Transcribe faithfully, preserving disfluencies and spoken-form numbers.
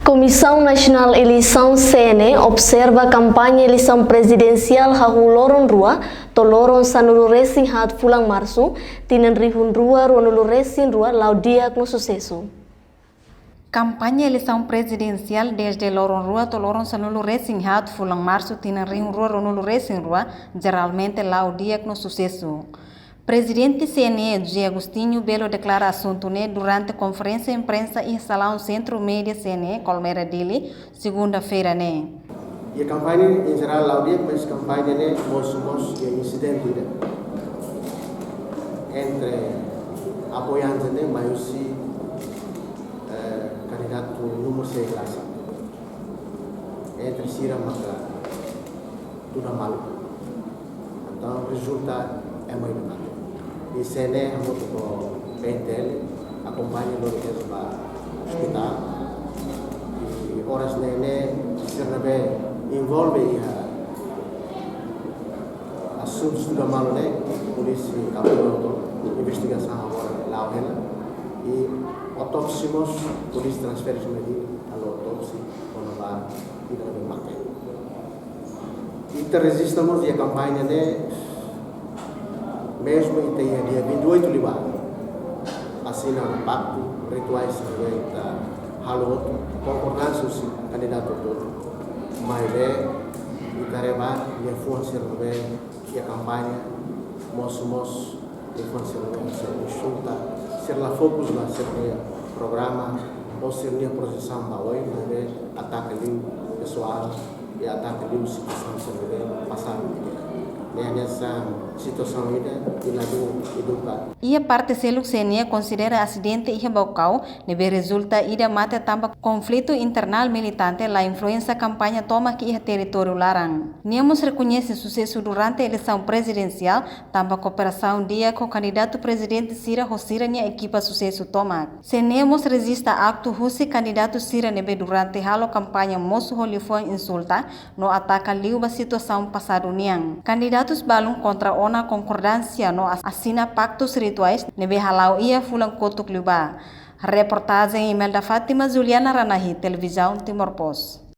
Komisaun Nasionál Eleisaun C N E observa kampaña eleisaun prezidensiál hahú loron rua to'o loron sanulu resin haat fulan Marsu, tinan rihun rua ruanulu resin rua la'o di'ak no susesu. Kampaña eleisaun prezidensiál dezde loron rua to'o loron sanulu resin haat fulan Marsu tinan rihun rua ruanulu resin rua jeralmente la'o di'ak no susesu. Prezidente C N E, José Agostinho Belo, deklara asuntu ne'e durante konferénsia imprensa iha salaun Sentru Média C N E, Colmera, Dili, segunda-feira ne'e. Iha kampaña ne'e, em geral, la'o di'ak, mas kampaña ne'e mosu mós iha insidente ida entre apoiante ne'e, mai husi, eh, kandidatu númeru seis klase. Entre sira maka tuda malu. Entaun, rezulta ema ida mate. I C N E hamutuk ho P N T L akompaña lori eles ba ospitál. I oras ne'e, ne'e sira ne'ebé envolve iha asuntu tuda malu ne'e, polísia kaptura hotu, investigasaun agora la'o hela. I autópsia mós, polísia transfere mai Dili, halo autópsia, kona-ba ida ne'ebé mate. Ita rejista mós iha kampaña ne'e, mezmu ita iha dia vinte e oito liubá asina paktu, rituais ne'ebé ita halo hotu, konkordánsia husi kandidatu hotu. Maibé ita haree ba nia fuan sira ne'ebé iha kampaña, mosu mós nia fuan sira ne'ebé sira insulta, sira la fokus ba sira-nia programa ou sira-nia projesaun ba oin, maibé ataka liu pesoál, i ataka liu situasaun sira ne'ebé pasadu. Ne'e hanesan situasaun ida, i la dún eduka. Iha parte seluk, C N E konsidera asidente iha Baucau ne'ebé rezulta ida mate tanba konflitu internál militante la influensia kampaña tomak iha territóriu laran. Nia mós rekoñese susesu durante eleisaun prezidensiál tanba kooperasaun di'ak ho kandidatu prezidente sira ho sira-nia ekipa susesu tomak. C N E mós rejista aktu husi kandidatu sira ne'ebé durante halo kampaña mosu ho liafuan insulta no ataka liu ba situasaun pasadu nian. Kandidatus balun kontra ona konkordánsia no as-, asina paktus rituais ne'ebé hala'o iha fulan kotuk liubá. Reportajen Imelda Fátima, Juliana Ranahi, Televizaun Timor Post.